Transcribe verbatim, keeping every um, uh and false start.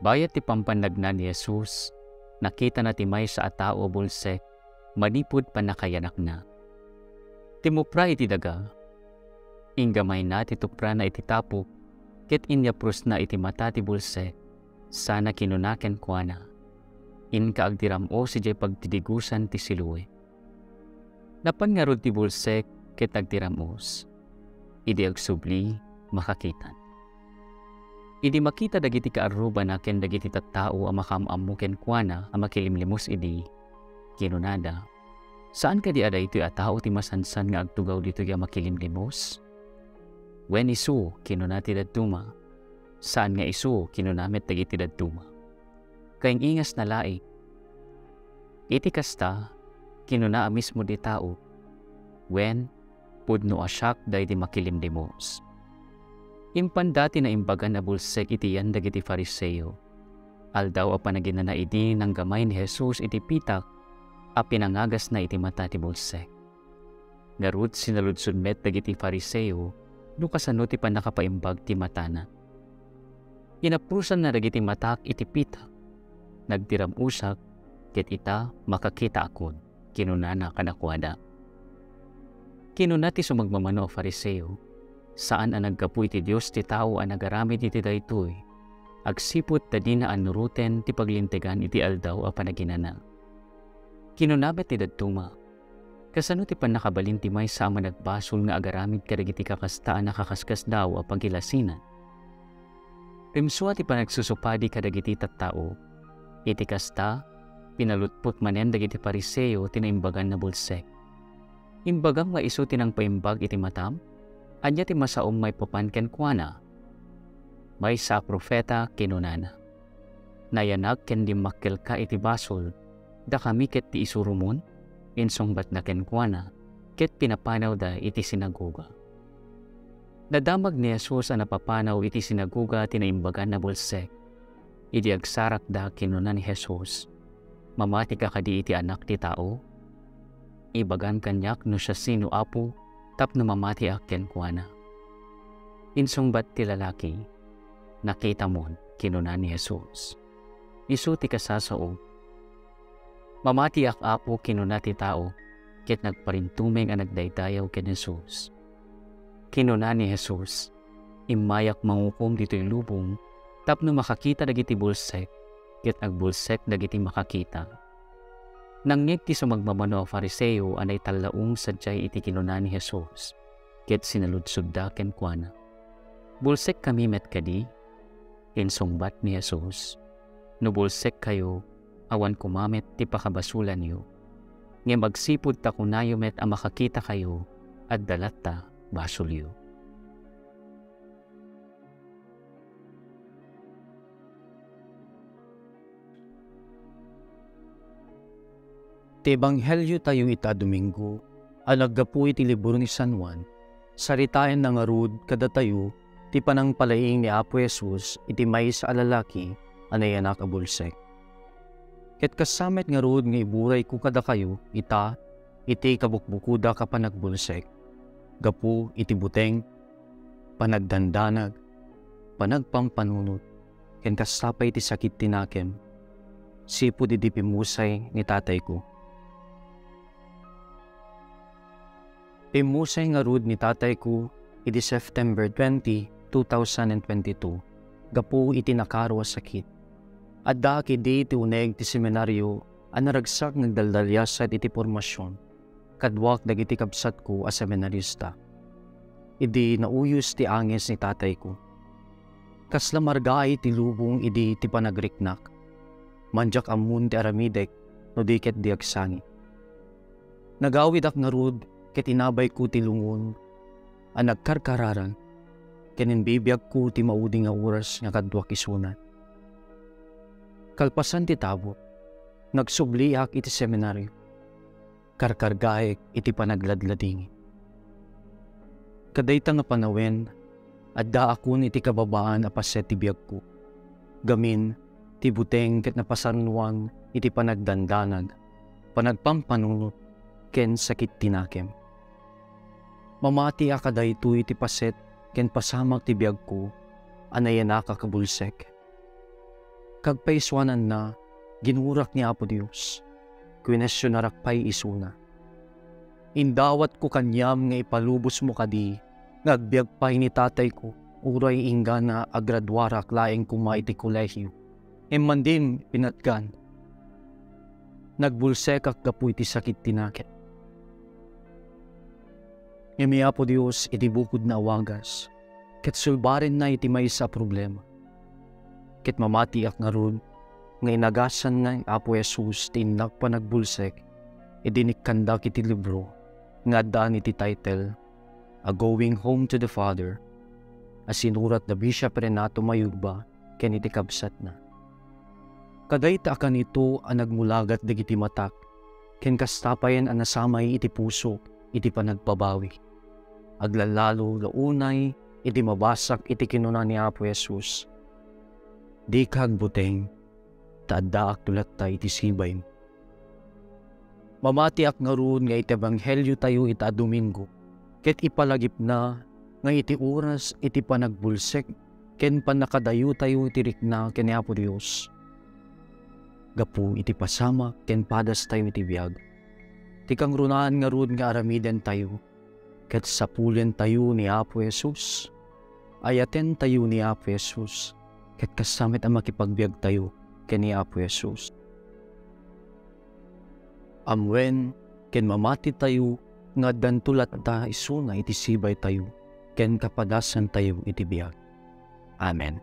Bayat ti pampannagna ni Jesus, nakitana ti maysa a tao a bulsek manipud pannakayanakna. Timmupra iti daga, inggamayna ti tuprana iti tapok ket inyaprusna iti mata ti bulsek, sana kinuna kenkuana, "Inka agdiram-os idiay pagtidigusan ti Siloe." Napan ngarud ti bulsek ket nagdiram-os. Idi agsubli, makakitan. Idi makita dagiti kaarrubana ken dagiti tattao a makaam-ammo kenkuana a makilimlimos idi, kinunada, "Saan kadi a daytoy a tao ti masansan nga agtugaw ditoy a makilimlimos? Wen isu," kinuna ti dadduma. "Saan nga isu," kinuna met dagiti dadduma. "Kaing-ingasna laeng." Iti kasta, kinuna a mismo ti tao, "Wen, pudno a siak daydi makilimlimos." Impanda ti naimbagan a bulsek iti yan dagiti Fariseo. Aldaw a Panaginana idi nanggamay ni Jesus iti pitak a pinangagasna iti mata ti bulsek. Ngarud, sinaludsod met dagiti Fariseo no kasano ti pannakapaimbag ti matana. "Inaprusanna dagiti matak iti pitak, nagdiram-osak, ket ita, makakitaakon," kinunana kadakuada. Kinuna ti sumagmamano a Fariseo, "Saan a naggapu iti Dios ti tao a nagaramid iti daytoy, agsipud ta dina annuroten ti paglintegan iti Aldaw a Panaginana." Kinuna met ti dadduma, "Kasano ti pannakabalin ti maysa a managbasol nga agaramid kadagiti kakasta a nakaskasdaaw a pagilasinan?" Rimsua ti panagsusupadi kadagiti tattao. Iti kasta, pinalutpot manen dagiti Fariseo ti naimbagan a bulsek. "Imbagam nga isu ti nangpaimbag iti matam? Ania ti masaom maipapan kenkuana?" "Maysa a profeta," kinunana. "Nayanak ken dimmakkelka iti basol, dakami ket ti isurumon?" insungbatna kenkuana, ket pinapanawda iti sinagoga. Nadamag ni Jesus a napapanaw iti sinagoga ti naimbagan a bulsek. Idi agsarakda, kinuna ni Jesus, "Mamatika kadi iti Anak ti Tao? Ibagam kaniak no siasino, Apo, tapno mamatiak kenkuana." Insungbat ti lalaki, "Nakitamon," kinuna ni Jesus. "Isu ti kasasao." "Mamatiak, Apo," kinuna ti tao, ket nagparintumeng a nagdaydayaw ken Jesus. Kinuna ni Jesus, "Immayak mangukom ditoy lubong tapno makakita dagiti bulsek, ket agbulsek dagiti makakita." Nangngeg ti sumagmamano a Fariseo a naitallaong sadiay iti kinuna ni Jesus, ket sinaludsodda kenkuana, "Bulsekkami met kadi?" Insungbat ni Jesus, "No bulsekkayo, awan koma met ti pakabasolanyo. Ngem agsipud ta kunayo met a makakitakayo, adda latta basolyo." Ti ebangheliotayo ita a Domingo a naggapu iti libro ni San Juan, saritaenna ngarud kadatayo ti panangpalaing ni Apo Jesus iti maysa a lalaki a nayanak a bulsek. Ket kasta met ngarud nga iburayko kadakayo ita iti kabukbukodak a panagbulsek, gapu iti buteng, panagdandanag, panagpampanunot, ken kasta pay ti sakit ti nakem, sipud idi pimmusay ni tatayko. Pimmusay ngarud ni tatayko idi September twenty, two thousand and twenty-two, gapu iti nakaro a sakit. Addaak idi ti uneg ti seminario a naragsak nga agdaldaliasat iti pormasion kaduak dagiti kabsatko a seminarista. Idi nauyos ti anges ni tatayko. Kasla margaay ti lubong idi ti panagriknak. Mandiak ammon ti aramidek no di ket di agsangit. Nagawidak ngarud ket inabayko ti lungon a nagkarkararan ken imbibiagko ti maudi nga oras nga kaduak isuna. Kalpasan ti tabok, nagsubliak iti seminario. Karkargaek iti panagladladingit. Kadayta nga panawen, addaakon iti kababaan a paset ti biagko. Gamin, ti buteng ket napasarnuan iti panagdandanag, panagpampanunot, ken sakit ti nakem. Mamatiak a daytoy ti paset ken pasamak ti biagko a nayanak a kabulsek. kagpaisuananna, ginurak ni Apo Dios. Kuestionarak pay isuna. Indawatko kaniam nga ipalubosmo kadi nga agbiag pay ni tatayko uray inggana agraduarak laeng koma iti kolehio. Ngem madi, pinatgan, nagbulsekak gapu iti sakit ti naket. Ngem ni Apo Dios iti bukodna a wagas, ket sulbarenna iti maysa a problema. Ket mamatiak ngarud nga inagasanna ni Apo Jesus ti innak panagbulsek idi nikkandak iti libro nga addaan iti title A Going Home to the Father, a sinurat da Bishop Renato Mayugba ken iti kabsatna. Kadayta a kanito a nagmulagat dagiti matak, ken kasta payen a nasamay iti pusok iti panagbabawi. Aglalalo la unay idi mabasak iti kinuna ni Apo Jesus, "Dika agbuteng, ta addaakto latta iti sibaymo." Mamatiak ngarud nga iti ebangheliotayo ita a Domingo, ket ipalagipna nga iti oras iti panagbulsek ken pannakadayotayo iti rikna ken ni Apo Dios, gapu iti pasamak ken padastayo iti biag, ti kangrunaan ngarud nga aramidentayo ket sapulentayo ni Apo Jesus. Ayatentayo ni Apo Jesus, ket kasta met a makipagbiagtayo ken ni Apo Jesus. Ammoen ken mamatitayo nga addanto latta isuna iti sibaytayo ken kapadasantayo iti biag. Amen.